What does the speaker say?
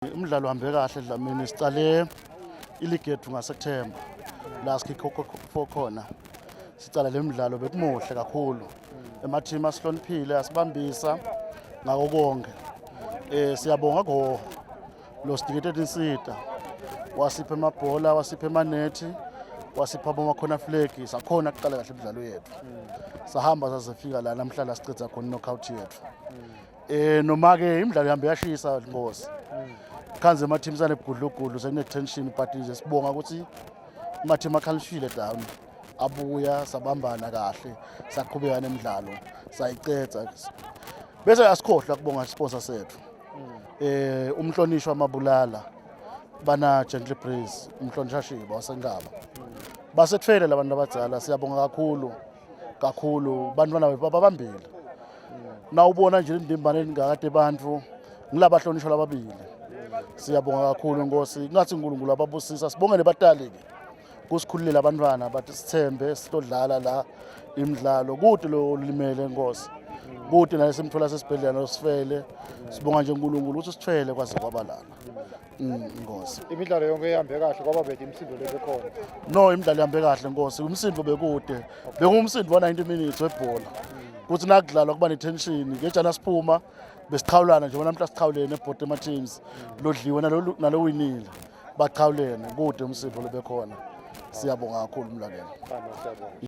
Umdlalo uhambe kahle, Dlamini. Sicale iligi yethu ngaSeptember la sikhikho khona. Sicala le mdlalo, bekumuhle kakhulu. Emathimi asihloniphile, asibambisa ngako konke. Siyabonga ko lo sinikete insita. Wasipha amabhola, wasipha emanethi, wasipha abomakhona flag, sakhona kuqala kahle imidlalo yethu. Sahamba sazefika la namhla la sicedza khona knockout yethu. Noma ke imidlalo ihambe yashisa, Nkosi. Khanze ama teams anebugudlugudlu, sekune tension, but nje sibonga ukuthi ama team akhalishile down. Abuya, sabambana kahle, saqhubeka nemidlalo, sayicedza. Bese asikhohlwa kubonga sponsor sethu. Umhlonishwa Mabulala bana Gentle Breeze, umhlonishwa Shiba waseNkaba. Basethwele labantu abadzala, siyabonga kakhulu kakhulu, bantwana babambile. Nawubona nje indimbane elingakade bantu ngilabahlonishwa lababili. Siyabonga kakhulu, Nkosi. Kungathi uNkulunkulu ababusisa. Sibonge nebatali ke kusikhululela abantwana bathi sithembe sitodlala la imidlalo kude lo limele, Nkosi, kude naye simthola sesibhedlela nosifele. Sibonga nje uNkulunkulu ukuthi sithwele kwaze kwaba lana. Nkosi. Imidlalo yonke ihambe kahle, kwaba bede imisindo lebekhona? No, imidlalo ihambe kahle, Nkosi. Umsindo bekude, bekungumsindo wa 90 minutes webhola, kuthi nakudlalwa kuba ne-tension ngejana siphuma besichawulana njengoba namhla sichawulene ebhoda ema-teams lodliwe nalo nalo winile, bachawulene kude umsindo lobekhona. Siyabonga kakhulu, mlangeni. Bana, siyabonga.